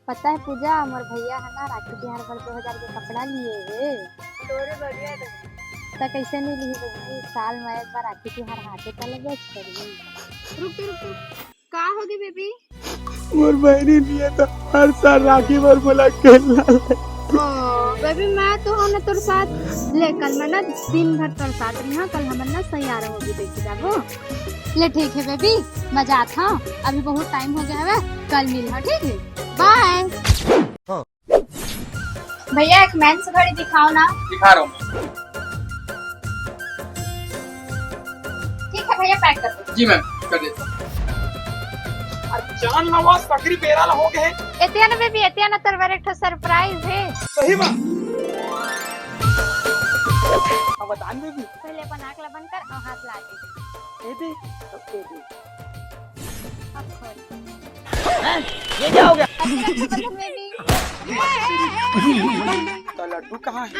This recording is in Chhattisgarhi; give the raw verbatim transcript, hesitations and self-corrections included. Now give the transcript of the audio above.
पता है पूजा, मोर भैया है ना, राखी तिहार बर दो हजार के कपड़ा लिए हे। तोरे बढ़िया रहे। त कैसे नहीं लिही बहिनी, साल में एक बार राखी तिहार आथे, त लेबे करही। रुक, रुक, रुक। का होगे बेबी? मोर बहिनी लिए तो हर साल राखी बर मोला खेलना ले। ओ, बेबी, मैं तो हूँ ना तोर साथ। ले, कल मैं ना दिन भर तोर साथ रही हूँ, कल हमन ना सैयारा movie देखे जाबो। ले, ठीक है बेबी, मैं जात हूँ, अभी बहुत टाइम हो गया है, कल मिल, हाँ, ठीक है, बाय। भैया, एक मेंस घड़ी दिखाओ ना। दिखा रहा हूँ। ठीक है भैया, पैक कर दो। जी मैम, कर देता हूँ। अरे जान नवाज, सकरी बेरा ला हो गए। एतिया ना बेबी, एतिया ना, तोर बर एक ठो सरप्राइज है। सही बात। अब बता बेबी। पहले अपन आँख ला बंद कर और हाथ ला दे। ए दे, तो ए दे। अब खोल। ये क्या हो गया? तो लड्डू कहाँ है?